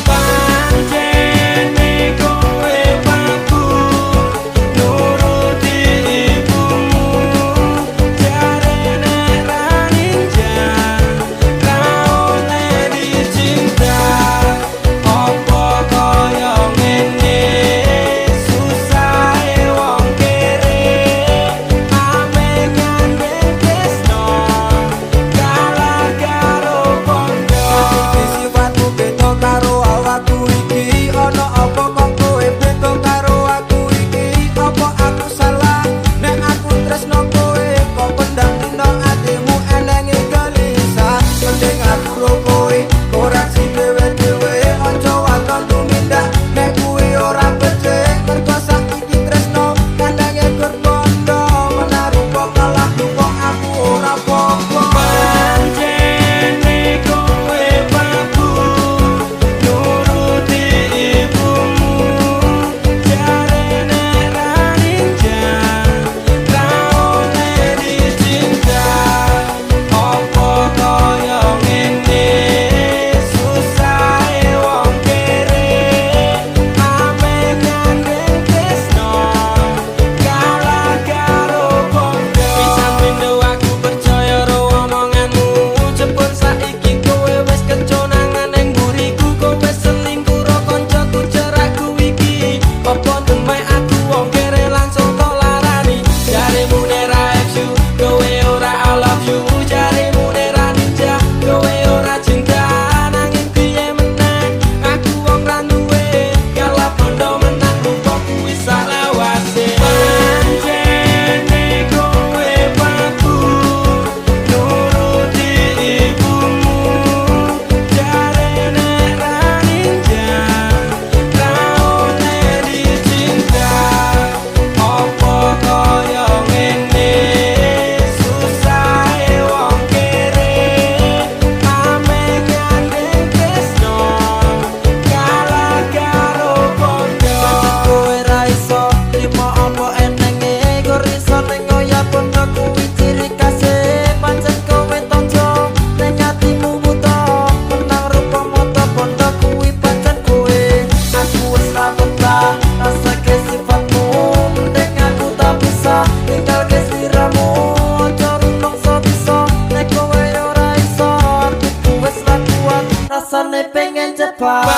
Pancene kowe pabu nuruti ibumu, jarene ra ninja ra oleh dicinta. Apa kaya ngene susahe wong kere, ame gandeng tresno kalah karo bondo. Sifatmu beda karo awakku iki. Ana apa kok kowe beda karo aku iki? Apa aku salah nek aku tresno kowe? Kok pendam dina atimu enenge gelisah. Mending aku ro kowe koreksi dhewe-dhewe. Aja waton tumindak nek kuwi ora becik. Mergo saiki tresno kandhange gur bondo. Menarupa kalah lupa aku ora apa-apa. Pancene kowe pabu nuruti ibumu, jarene ra ninja ra oleh dicinta. Apa kaya ngene susahe wong kere, ame gandeng tresno kalah karo bondo. Pisan pindho aku percaya ro omonganmu, jebul saiki kowe wis keconangan ning mburiku. Kowe selingkuh ro kancaku cerakku iki. Apa demai aku wong kere langsung tok larani. Jaremu nek ra you kowe ora I love you, jaremu nek ra ninja kowe ora cinta. Nanging piye meneh aku wong ra duwe, kalah bondo menang rupa kuwi salawase. Pancene kowe pabu nuruti ibumu, jarene ra ninja ra oleh dicinta. Apa kaya ngene susahe wong kere, ame gandeng tresno kalah karo bondo. Kowe ra iso trimo apa enenge, kok iso ning oya bondo kuwi ciri khase. Pancen kowe tonjo ning atimu buta, menang rupa mata bondo kuwi pancen kowe. Aku wis ra betah rasake sifatmu, mending aku tak bisa ninggalke sliramu. Aja rumangsa bisa nek kowe ora iso, atiku wis ra kuat rasane pengen cepat.